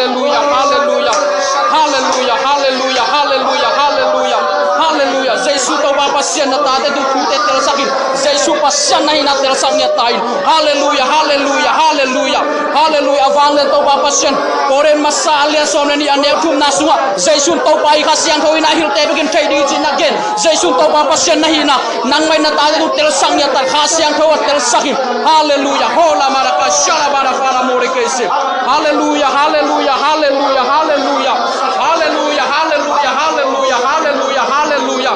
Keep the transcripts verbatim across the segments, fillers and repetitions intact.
Halleluia, halleluia, halleluia, halleluia, halleluia, halleluia, halleluia. Jesu Topa Pasian na tate tung thute telsak in. Jesu Pasian na hihna telsak ngiat ta in. Halleluia, halleluia, halleluia, halleluia. A vanglian Topa Pasian, Korin masa a lian sawm le nih a neu thumna sungah Jesu in Topa hi, Kha Siangtho hi, na hilhte bekin thei ding hi ci-in na gen. Jesu Topa Pasian na hihna nangmah in na tate tung telsak ngiat ta in. Kha Siangtho a telsak in. Halleluia. Hola maraka shala bara fala morikese. Halleluia, halleluia, halleluia, halleluia. Halleluia, halleluia, halleluia, halleluia, halleluia.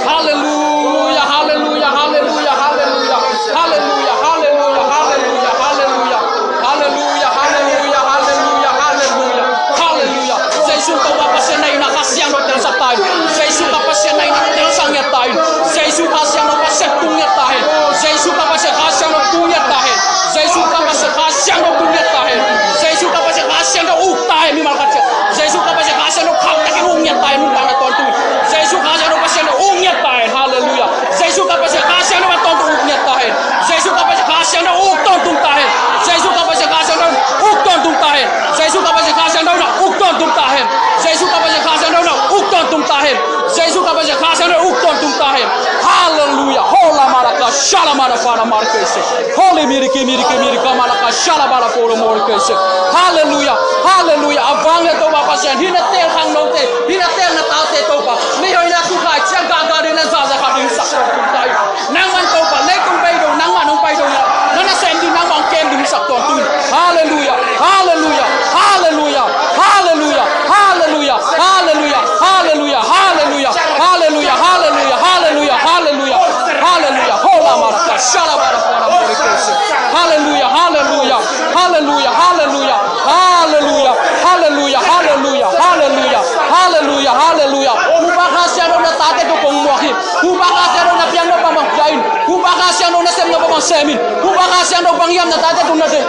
Halleluia, halleluia, halleluia, halleluia. Halleluia, halleluia, halleluia, halleluia. Halleluia, halleluia, halleluia, halleluia. Halleluia. Jesu Topa Pasian na hihna Kha Siangtho telsak ta in. Jesu Kha Pasian na hihna telsak ngiat ta in. Jesu Kha Siangtho Pasian tung ngiat ta hen. Jesu Kha Pasian Kha Siangtho tung ngiat ta hen. Jesu Kha Pasian Kha Siangtho tung ngiat ta hen. Jesu Kha Pasian Kha Siangtho uk ta hen. Mimal khat ciat Jesu Kha Pasian Kha Siangtho khauh takin uk ngiat ta hen. Nuntakna tawntung Jesu Kha Siangtho Pasian uk ngiat ta hen. Halleluia. Jesu Kha Pasian Kha Siangtho tawntung uk ngiat ta hen. Jesu Kha Pasian Kha Siangtho uk tawntung ta hen. Jesu Kha Pasian Kha Siangtho uk tawntung ta hen. Jesu Kha Pasian Kha Siangtho uk tawntung ta hen. Jesu Kha Pasian Kha Siangtho uk tawntung ta hen. Jesu Kha Pasian Kha Siangtho uk tawntung ta hen. Halleluia. Hola maraka shala marafala markese. Holy miriki miriki mirika maraka shala bara folo morkese. Halleluia. Halleluia. A vanglian Topa Pasian, hih na teel khangnote, hih na teel na tate Topa, mi hoihna thukhai ciang gahgah ding na zaza khat ding sak tawntung ta in. Nangman Topa, leitung bei dong nangmah nong pai dong na, na nasem ding nangmah hong kem ding sak tawntung in. Halleluia, halleluia, halleluia, halleluia, halleluia, halleluia, halleluia, halleluia, halleluia, halleluia, halleluia, halleluia. Hola maraka shala bara fala morikese. Halleluia, halleluia, halleluia, halleluia. Halleluia, halleluia, halleluia, halleluia, halleluia, halleluia. Topa Kha Siangtho na tate tung kong muak hi. Topa Kha Siangtho na piak nop bangbang pia in. Topa Kha Siangtho na sem nop bangbang sem in. Topa Kha Siangtho bang hiam na tate tung na deih.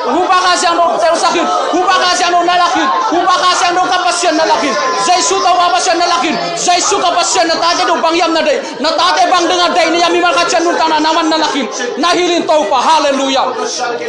Topa Kha Siangtho telsak in. Topa Kha Siangtho na lak in. Topa Kha Siangtho ka Pasian na lak in. Jesu Topa Pasian na lak in. Jesu ka Pasian na tate tung bang hiam na deih. Na tate bang ding a deih na hia, mimal khat ciat nuntakna nangman na lak in. Na hilh in Topa. Halleluia.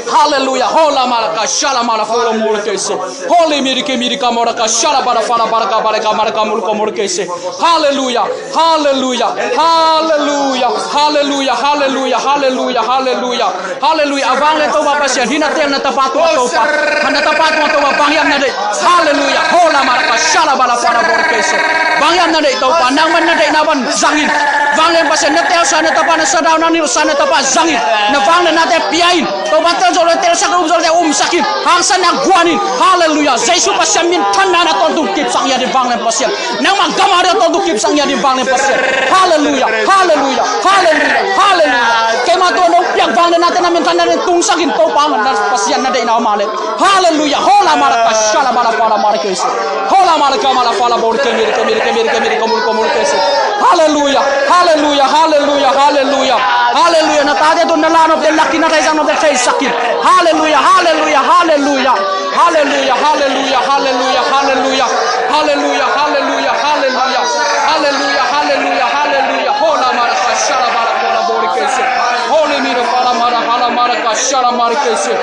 Halleluia. Hola maraka shala mala folo morikese. Holy miriki mirika moraka shala bara fala baraka baraka maraka mulko morikese. Halleluia. Halleluia. Halleluia. Halleluia. Halleluia. Halleluia. Halleluia. Halleluia. A vanglian Topa Pasian, hih na teel na tapa tungah Topa, na tapa tungah Topa bang hiam na deih. Halleluia. Hola maraka shala bala fala morikese. Bang hiam na deih Topa, nangman na deihna bang zang in. Vanglian Pasian, na teelsa na tapa, na sadauna nilhsa na tapa zang in. Na vanglian nate pia in. Topa, tel zawh le telsak, um zawh le umsak in. Hangsan na guan in. Halleluia. Jesu Pasian minthanna na tawntung kipsak ngiat in vanglian Pasian. Nangmah gam a ding a tawntung kipsak ngiat in vanglian Pasian. Halleluia. Halleluia. Halleluia. Halleluia. Keima tungah nong piak vanglian nate na minthanna ding tungsak in Topa, na Pasian na deihna om a leh. Halleluia. Hola maraka shala mala fala marikese. Hola maraka mala fala morikese. Mirike mirike mirike mirike mulko morikese. Halleluia. Halleluia. Halleluia. Halleluia. Halleluia. Na tate tung na la nop den lak in, na theisak nop den theisak in. Halleluia. Halleluia. Halleluia. Halleluia. Halleluia. Halleluia. Halleluia. Halleluia. Halleluia. Halleluia. Halleluia. Halleluia. Halleluia. Hola maraka shala mala fala morikese. Holy mira fala mara hala maraka shala marikese.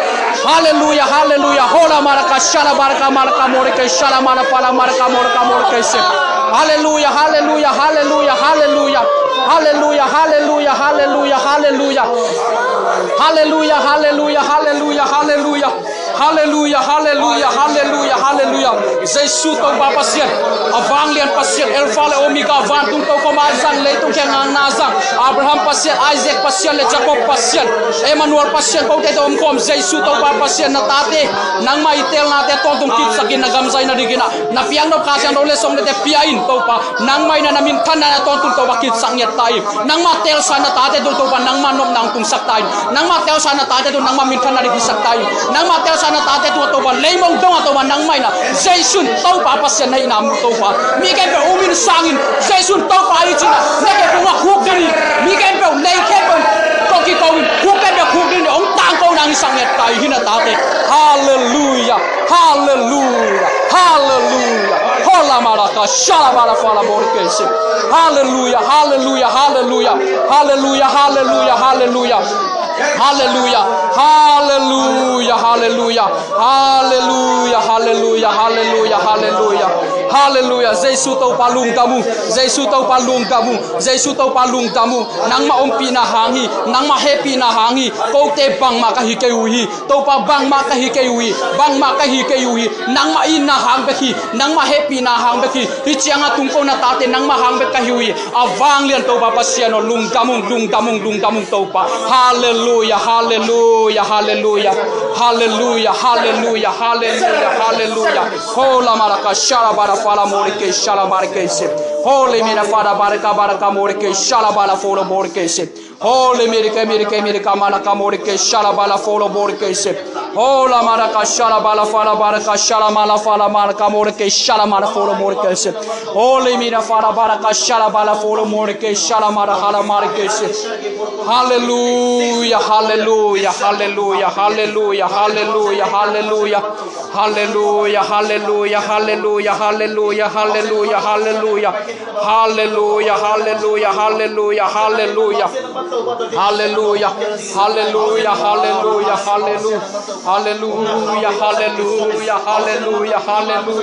Halleluia, halleluia. Hola maraka shala baraka maraka moreke shala mala fala maraka moraka morekese. Halleluia, halleluia, halleluia, halleluia. Halleluia, halleluia, halleluia, halleluia. Halleluia, halleluia, halleluia, halleluia. Halleluia, halleluia, halleluia, halleluia. Jesu Topa Pasian, a vanglian Pasian, Alpha le Omega, vantung tokhom a zang, leitung kiang a na zang, Abraham Pasian, Isaac Pasian le Jacob Pasian, Emmanuel Pasian, kote tawh omkhawm Jesu Topa Pasian, na tate, nangmah i teelnate tawntung kipsakin, na gamzai nadingin ah, na piaknop Kha Siangtho letsong dingte pia in Topa, nangmah in ah na minthanna na tawntung Topa kipsak ngiat ta in, nangmah teelsa na tate tung Topa, nangmah nopna hong tungsak ta in, nangmah teelsa na tate tung nangmah minthanna ding kipsak ta in, nangmah teelsa na tate tung Topa, leimong dongah Topa, nangmah in ah Jesu in Topa Pasian na hihna mu Topa. Mi khempeuh um in sang in, Jesu in Topa hi ci-in ah, na kei tungah khukdin in, mi khempeuh, lei khempeuh, tawh kikou in, khuk khempeuh khukdin in, hong tangko nang in sang ngiat ta in, hi na tate. Halleluia, halleluia, halleluia. Hola maraka shala mala fala morikese. Halleluia, halleluia, halleluia. Halleluia, halleluia, halleluia. Halleluia, halleluia, halleluia. Halleluia, halleluia. Halleluia, halleluia, halleluia. Halleluia. Jesu Topa lungdam ung. Jesu Topa lungdam ung. Jesu Topa lungdam ung. Nangmah ompihna hang hi. Nangmah hehpihna hang hi. Kote bangmah ka hi kei uh hi. Topa bangmah ka hi kei uh hi. Bangmah ka hi kei uh hi. Nangmah itna hang bek hi. Nangmah hehpihna hang bek hi. Hih ciangah tung ko na tate nangmah hang bek ka hi uh hi. A vanglian Topa Pasian aw, lungdam ung, lungdam ung, lungdam ung Topa. Halleluia, halleluia, halleluia. Halleluia, halleluia, halleluia, halleluia. Hola maraka shala bara fala morike shala marike se. Holy mina fada baraka baraka morike shala bara folo morike se. Holy mirike mirike mirika manaka morike shala bara folo morike se. Hola maraka shala bala fala baraka shala mala fala maraka morike shala mala folo morike se. Holy mina fala baraka shala bala folo morike shala mala hala marike se. Halleluia, halleluia, halleluia, halleluia, halleluia, halleluia. Halleluia, halleluia, halleluia, halleluia, halleluia, halleluia. Halleluia, halleluia, halleluia, halleluia. Halleluia, halleluia, halleluia, halleluia. Halleluia, halleluia, halleluia, halleluia.